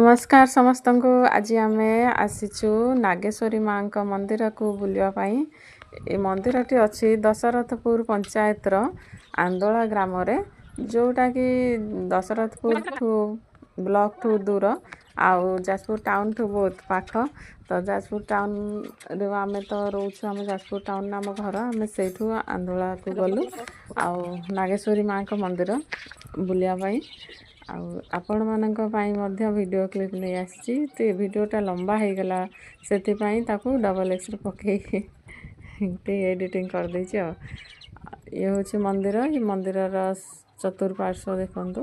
ନମସ୍କାର ସମସ୍ତଙ୍କୁ। ଆଜି ଆମେ ଆସିଛୁ ନାଗେଶ୍ୱରୀ ମାଙ୍କ ମନ୍ଦିରକୁ ବୁଲିବା ପାଇଁ। ଏ ମନ୍ଦିରଟି ଅଛି ଦଶରଥପୁର ପଞ୍ଚାୟତର ଆନ୍ଦୋଳା ଗ୍ରାମରେ, ଯେଉଁଟାକି ଦଶରଥପୁରଠୁ ବ୍ଲକଠୁ ଦୂର ଆଉ ଯାଜପୁର ଟାଉନଠୁ ବହୁତ ପାଖ। ତ ଯାଜପୁର ଟାଉନରେ ଆମେ ତ ରହୁଛୁ, ଆମ ଯାଜପୁର ଟାଉନରେ ଆମ ଘର। ଆମେ ସେଇଠୁ ଆନ୍ଦୋଳାକୁ ଗଲୁ ଆଉ ନାଗେଶ୍ୱରୀ ମାଙ୍କ ମନ୍ଦିର ବୁଲିବା ପାଇଁ। ଆଉ ଆପଣମାନଙ୍କ ପାଇଁ ମଧ୍ୟ ଭିଡ଼ିଓ କ୍ଲିପ୍ ନେଇ ଆସିଛି। ତ ଭିଡ଼ିଓଟା ଲମ୍ବା ହେଇଗଲା, ସେଥିପାଇଁ ତାକୁ ଡବଲ୍ ଏକ୍ସରେ ପକେଇକି ଟିକେ ଏଡ଼ିଟିଂ କରିଦେଇଛି। ଆଉ ଇଏ ହେଉଛି ମନ୍ଦିର। ଏ ମନ୍ଦିରର ଚତୁଃପାର୍ଶ୍ୱ ଦେଖନ୍ତୁ,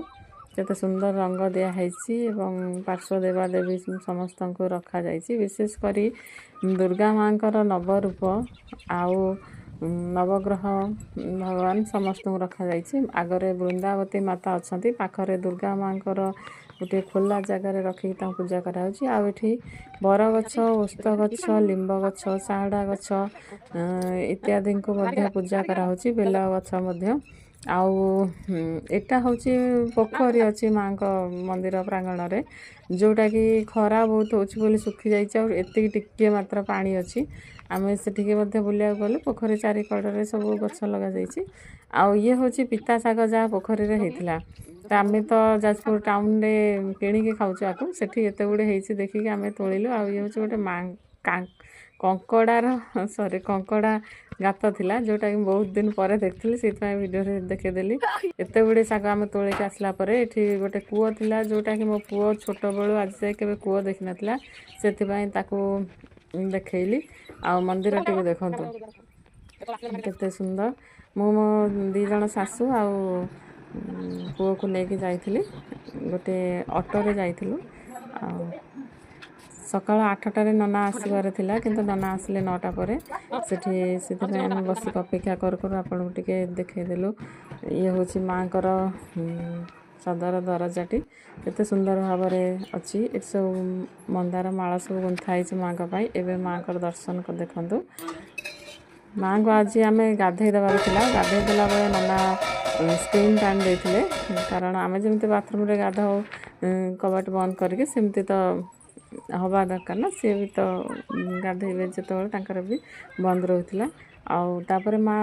କେତେ ସୁନ୍ଦର ରଙ୍ଗ ଦିଆହେଇଛି ଏବଂ ପାର୍ଶ୍ୱ ଦେବାଦେବୀ ସମସ୍ତଙ୍କୁ ରଖାଯାଇଛି। ବିଶେଷ କରି ଦୁର୍ଗା ମାଙ୍କର ନବରୂପ ଆଉ ନବଗ୍ରହ ଭଗବାନ ସମସ୍ତଙ୍କୁ ରଖାଯାଇଛି। ଆଗରେ ବୃନ୍ଦାବତୀ ମାତା ଅଛନ୍ତି, ପାଖରେ ଦୁର୍ଗା ମାଙ୍କର ଗୋଟିଏ ଖୋଲା ଜାଗାରେ ରଖିକି ତାଙ୍କୁ ପୂଜା କରାଯାଉଛି। ଆଉ ଏଠି ବରଗଛ, ଓସ୍ତ ଗଛ, ଲିମ୍ବ ଗଛ, ସାହାଡ଼ା ଗଛ ଇତ୍ୟାଦିଙ୍କୁ ମଧ୍ୟ ପୂଜା କରାହେଉଛି, ବେଲ ଗଛ ମଧ୍ୟ। ଆଉ ଏଇଟା ହେଉଛି ପୋଖରୀ ଅଛି ମାଙ୍କ ମନ୍ଦିର ପ୍ରାଙ୍ଗଣରେ, ଯେଉଁଟାକି ଖରା ବହୁତ ହେଉଛି ବୋଲି ଶୁଖିଯାଇଛି ଆଉ ଏତିକି ଟିକିଏ ମାତ୍ର ପାଣି ଅଛି। ଆମେ ସେଠିକି ମଧ୍ୟ ବୁଲିବାକୁ ଗଲୁ। ପୋଖରୀ ଚାରିକଡ଼ରେ ସବୁ ଗଛ ଲଗାଯାଇଛି। ଆଉ ଇଏ ହେଉଛି ପିତା ଶାଗ, ଯାହା ପୋଖରୀରେ ହେଇଥିଲା। ତ ଆମେ ତ ଯାଜପୁର ଟାଉନରେ କିଣିକି ଖାଉଛୁ ଆକୁ, ସେଠି ଏତେ ଗୁଡ଼ିଏ ହେଇଛି ଦେଖିକି ଆମେ ତୋଳିଲୁ। ଆଉ ଇଏ ହେଉଛି ଗୋଟେ କଙ୍କଡ଼ାର, ସରି, କଙ୍କଡ଼ା ଗାତ ଥିଲା, ଯେଉଁଟାକି ମୁଁ ବହୁତ ଦିନ ପରେ ଦେଖିଥିଲି, ସେଇଥିପାଇଁ ଭିଡ଼ିଓରେ ଦେଖେଇଦେଲି। ଏତେ ଗୁଡ଼ିଏ ଶାଗ ଆମେ ତୋଳିକି ଆସିଲା ପରେ ଏଠି ଗୋଟେ କୂଅ ଥିଲା, ଯେଉଁଟାକି ମୋ ପୁଅ ଛୋଟବେଳୁ ଆଜି ଯାଏ କେବେ କୂଅ ଦେଖିନଥିଲା, ସେଥିପାଇଁ ତାକୁ ଦେଖେଇଲି। ଆଉ ମନ୍ଦିରଟିକୁ ଦେଖନ୍ତୁ କେତେ ସୁନ୍ଦର। ମୁଁ ମୋ 2 ଜଣ ଶାଶୁ ଆଉ ପୁଅକୁ ନେଇକି ଯାଇଥିଲି, ଗୋଟେ ଅଟୋରେ ଯାଇଥିଲୁ। ଆଉ ସକାଳ 8ଟାରେ ନନା ଆସିବାର ଥିଲା, କିନ୍ତୁ ନନା ଆସିଲେ 9ଟା ପରେ ସେଠି। ସେଥିପାଇଁ ଆମେ ବସିକି ଅପେକ୍ଷା କରୁ କରୁ ଆପଣଙ୍କୁ ଟିକେ ଦେଖେଇଦେଲୁ। ଇଏ ହେଉଛି ମାଆଙ୍କର ସଦର ଦରଜାଟି, କେତେ ସୁନ୍ଦର ଭାବରେ ଅଛି। ଏଠି ସବୁ ମନ୍ଦାର ମାଳ ସବୁ ଗୁନ୍ଥା ହେଇଛି ମାଆଙ୍କ ପାଇଁ। ଏବେ ମାଆଙ୍କର ଦର୍ଶନ ଦେଖନ୍ତୁ। ମାଆଙ୍କୁ ଆଜି ଆମେ ଗାଧେଇ ଦେବାର ଥିଲା। ଗାଧେଇ ଦେଲା ବେଳେ ନନା ସ୍କ୍ରିନ୍ ଟାଣି ଦେଇଥିଲେ, କାରଣ ଆମେ ଯେମିତି ବାଥରୁମ୍ରେ ଗାଧାଉ କବାଟ ବନ୍ଦ କରିକି, ସେମିତି ତ ହେବା ଦରକାର ନା। ସିଏ ବି ତ ଗାଧେଇବେ ଯେତେବେଳେ, ତାଙ୍କର ବି ବନ୍ଦ ରହୁଥିଲା। ଆଉ ତାପରେ ମା